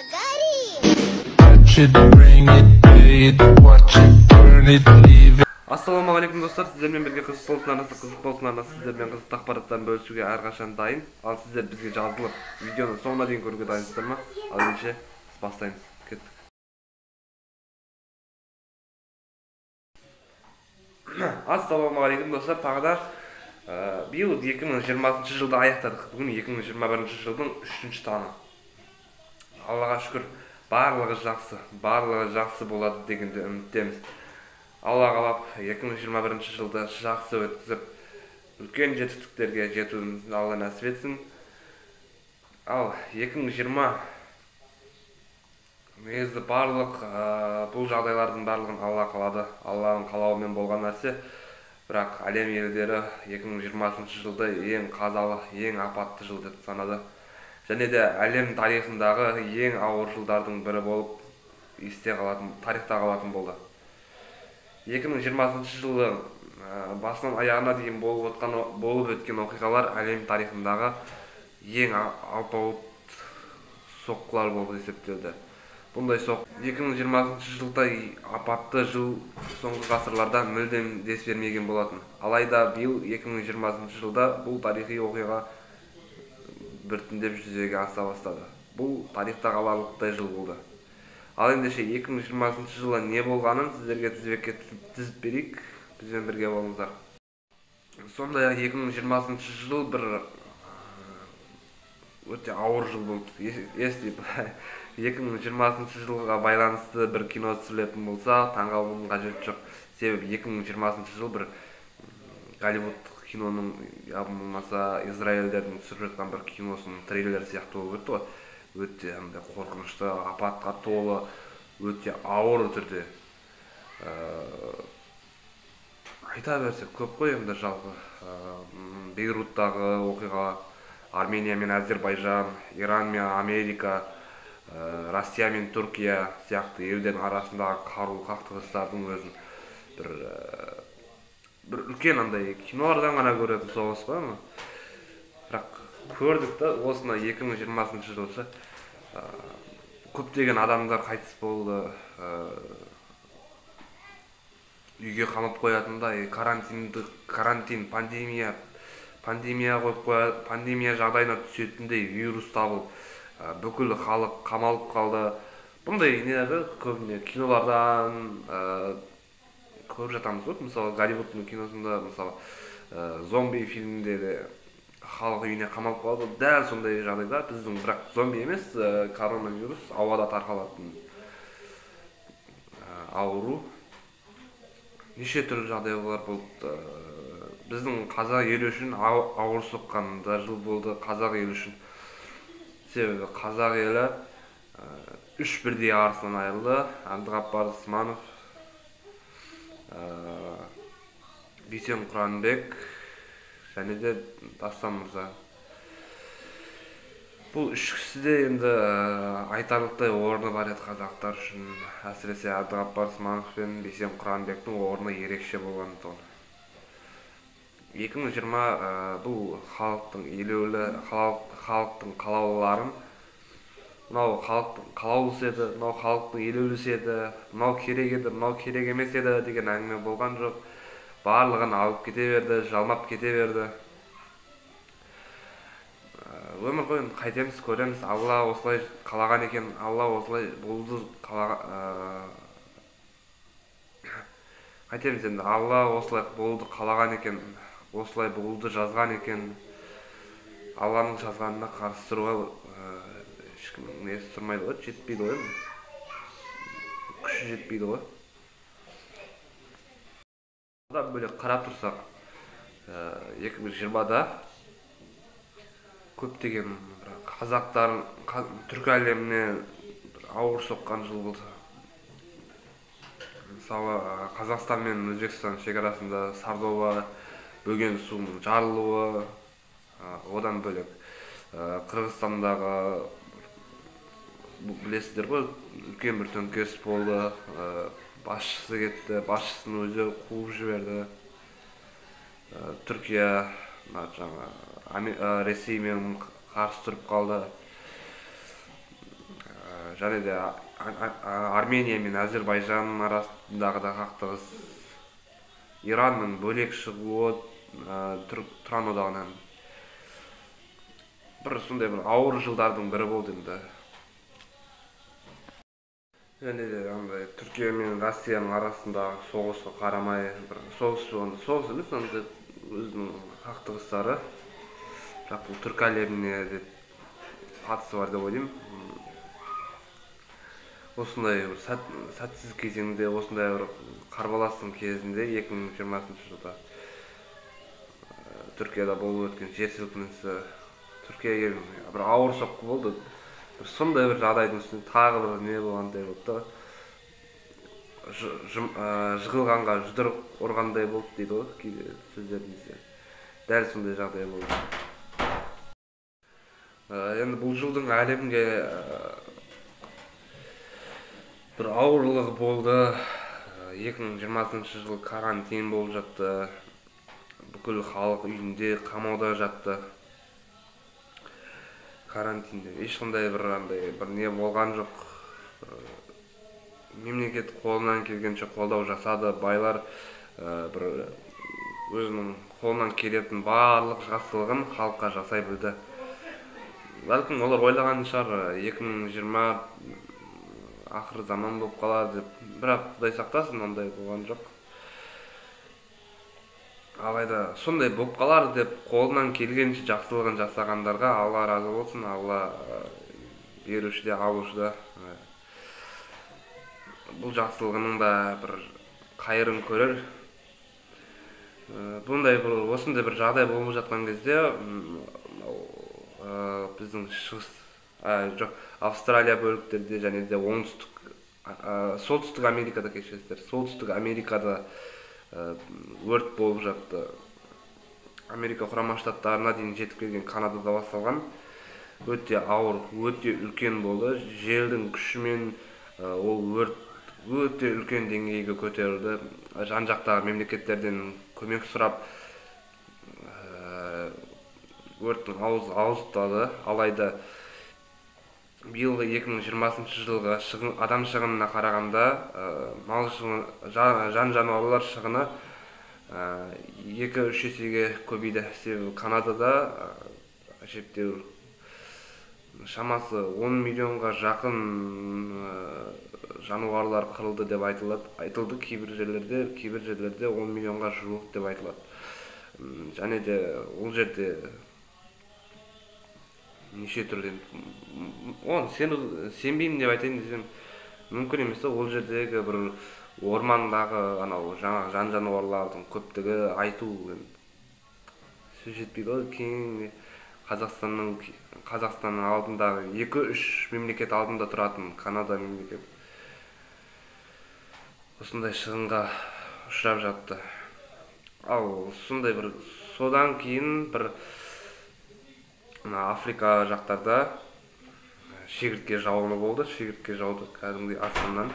горит! Ассалаумағалейкум, достар! Сіздермен бірге Қызық болсын арнасы. Қызық болсын арнасы сіздермен қызықты ақпараттарын бөлісуге әрқашан дайын. Ал сіздер бізге жазылып, видеоны соңына дейін көруге дайынсыздар ма? Ал ендеше біз бастаймыз. Кеттік. Ассалаумағалейкум, достар! Тағы да биыл 2020 жылды аяқтадық. Бүгін 2021 жылдың 3 таңы. Аллаға шүкір, барлығы жақсы, барлығы жақсы болады дегенде үміттеміз. Алла қалап, 2021 жылды жақсы өткізіп, үлкен жетістіктерге жетуімізді Алла нәсіп етсін. Ал 2020 негізі барлық бұл жағдайлардың барлығын Алла қалады. Алланың қалауымен болған нәрсе. Бірақ әлем елдері 2020 жылды ең қазалы, ең апатты жыл деп санады. Және де әлем тарихындағы ең ауыр жылдардың бірі болып есте қалатын, тарихта қалатын болды. 2020 жылы басынан аяғына дейін болып өткен оқиғалар әлем тарихындағы ең алпауыт соққылар болып есептелді. Бұндай соқ 2020 жылда апатты жыл соңғы ғасырларда мүлдем дес бермеген болатын. Алайда биыл 2020 жылда бұл тарихи оқиға біртіндеп жүзеге аса бастады. Бұл тарихта қаларлықтай жыл болды. Ал ендеше 2020 жылы не болғанын сіздерге тізбекке тізіп берейік, бізбен бірге болыңыздар. Сондай-ақ 2020 жыл бір өте ауыр жыл болды. Если 2020 жылға байланысты бір кино түсірілетін болса, таңғалудың қажеті жоқ. Себебі 2020 жыл бір голливудтық киноның, я болмаса израильдердің түсіріп жатқан бір киносының трейлері сияқты болып өтті ғой. Өте андай қорқынышты, апатқа толы, өте ауыр түрде. Айта берсек көп қой енді жалпы. Бейруттағы оқиға, Армения мен Әзербайжан, Иран мен Америка, Россия мен Түркия сияқты елдердің арасындағы қарулы қақтығыстардың өзін бір үлкен андай кинолардан ғана көретін соғыс қой ана. Бірақ көрдік та осыны 2020 жылы көптеген адамдар қайтыс болды, үйге қамап қоятындай карантин, пандемия қойып қоя, пандемия жағдайына түсетіндей вирус табылып, бүкіл халық қамалып қалды. Бұндай нелерді көбіне кинолардан көріп жатамыз ғой. Мысалы, Голливудтың киносында, мысалы, зомби фильмінде де халық үйіне қамалып қалды. Дәл сондай жағдайда біздің, бірақ зомби емес, коронавирус ауада тарқалатын ауру. Неше түрлі жағдайлар болды. Біздің қазақ елі үшін ауыр соққан да жыл болды, қазақ елі үшін. Себебі қазақ елі үш бірдей арысынан айырылды. Әбдіғаппар Сманов, Бейсен Құранбек және де Дастан Мырза. Бұл үш кісі де енді айтарлықтай орны бар еді қазақтар үшін. Әсіресе Әбдіғаппар Сманов пен Бейсен Құранбектің орны ерекше болған тұғын. 2020 бұл халықтың елеулі, халықтың қалаулыларын, мынау халықтың қалаулысы еді, мынау халықтың елеулісі еді, мынау керек еді, мынау керек емес еді деген әңгіме болған жоқ. Барлығын алып кете берді, жалмап кете берді. Өмір ғой енді, қайтеміз, көреміз. Алла осылай қалаған екен, Алла осылай болды, қайтеміз енді, Алла осылай болды қалаған екен, осылай болды жазған екен. Алланың жазғанына қарсы тұруға ешкімнің несі тұрмайды ғой, жетпейді ғой енді. Күші жетпейді ғой. Одан бөлек қарап тұрсақ, 2020-да көптеген қазақтар, түркі әлеміне бір ауыр соққан жыл болды. Мысалы, Қазақстан мен Өзбекстан шекарасында Сардоба бөген суының жарылуы, одан бөлек Қырғызстандағы, білесіздер ғой, үлкен бір төңкеріс болды, басшысы кетті, басшысын өзі қуып жіберді. Түркия, жаңа, Ресеймен қарсы тұрып қалды. Және де Армения мен Әзербайжан арасындағы да қақтығыс, Иранның бөлек шығуы Тұран одағынан, бір сондай бір ауыр жылдардың бірі болды енді. Және де андай Түркия мен Россияның арасындағы соғысқа қарамай, бір соғыс болғанда, соғыс емес, андай өзінің қақтығыстары, бірақ бұл түркі әлеміне де қатысы бар деп ойлаймын. Осындай бір сәтсіз кезеңде, осындай бір қарбаластың кезінде 2020 жылда Түркияда болып өткен жер сілкінісі Түркия еліне бір ауыр соққы болды. Бір сондай бір жағдайдың үстіне тағы бір не болғандай болды да, жығылғанға жұдырық ұрғандай болды дейді ғой кейде сөздерімізде. Дәл сондай жағдай болды. Енді бұл жылдың әлемге бір ауырлығы болды. 2020 жыл карантин болып жатты. Бүкіл халық үйінде қамауда жатты. Карантинде ешқандай бір андай бір не болған жоқ. Мемлекет қолынан келгенше қолдау жасады. Байлар бір өзінің қолынан келетін барлық жақсылығын халыққа жасай білді. Бәлкім олар ойлаған шығар, 2020 ақыр заман болып қалады деп. Бірақ Құдай сақтасын, ондай болған жоқ. Алайда сондай болып қалар деп қолынан келгенше жақсылығын жасағандарға Алла разы болсын. Алла беруші де, алушы да. Бұл жақсылығының да бір қайырын көрер. Бұндай бір, осындай бір жағдай болып жатқан кезде біздің шығыс, жоқ, Австралия бөліктерде және де оңтүстік, солтүстік Америкада, кешіресіздер, солтүстік Америкада өрт болып жатты. Америка Құрама Штаттарына дейін жетіп келген Канадада басталған өте ауыр, өте үлкен болды. Желдің күшімен ол өрт өте үлкен деңгейге көтерілді. Жан-жақтағы мемлекеттерден көмек сұрап өрттің ауыз ауыздады. Алайда биылғы 2020 жылғы шығын, адам шығынына қарағанда мал шығыны, жан жануарлар шығыны 2-3 есеге көбейді. Себебі Канадада әжептәуір шамасы 10 миллионға жақын жануарлар қырылды деп айтылды. Кейбір жерлерде 10 миллионға жуық деп айтылады. Және де ол жерде неше түрлі, оған сенбеймін деп айтайын десем мүмкін емес. Ол жердегі бір ормандағы анау жаңағы жан жануарлардың көптігі айту сөз жетпейді ғой. Кең Қазақстанның алдындағы 2-3 мемлекет алдында тұратын Канада мемлекет осындай шығынға ұшырап жатты. Ал сондай бір содан кейін бір Африка жақтарда шегіртке жауыны болды. Шегіртке жауды кәдімгідей аспаннан.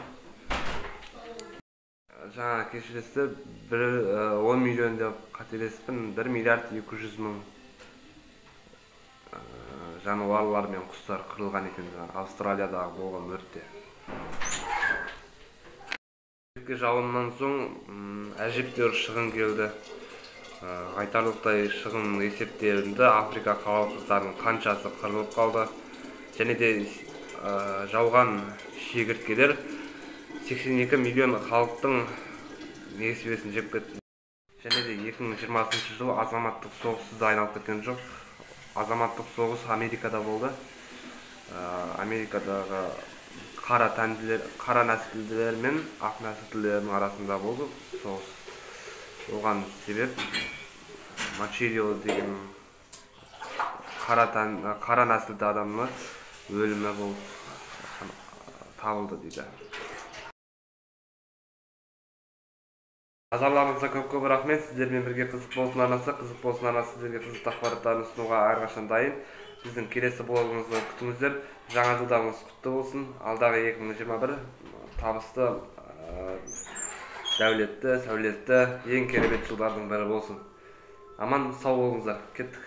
Жаңа кешіресіздер, 10 миллион деп қателеспін, 1 миллиард 200 мың жануарлар мен құстар қырылған екен Австралиядағы болған өртте. Шегіртке жауыннан соң әжептәуір шығын келді. Айтарлықтай шығын есептелінді. Африка халықтарының қаншасы қырылып қалды. Және де жауған шегірткелер 82 миллион халықтың несібесін жеп кетті. Және де 2020 жыл азаматтық соғыссыз да айналып кеткен жоқ. Азаматтық соғыс Америкада болды. Америкадағы қара тәнділер, қара нәсілділер мен ақ нәсілділердің арасында болды соғыс. Оған себеп Мачирио деген қара нәсілді адамның өлімі болып табылды дейді. Назарларыңызға көп-көп рахмет. Сіздермен бірге Қызық болсын арнасы, Қызық болсын арнасы сіздерге қызықты ақпараттарын ұсынуға әрқашан дайын. Біздің келесі блогымызды күтіңіздер. Жаңа жылдарыңыз құтты болсын. Алдағы 2021 табысты, дәулетті, сәулетті, ең керемет жылдардың бірі болсын. Аман сау болыңыздар. Кеттік.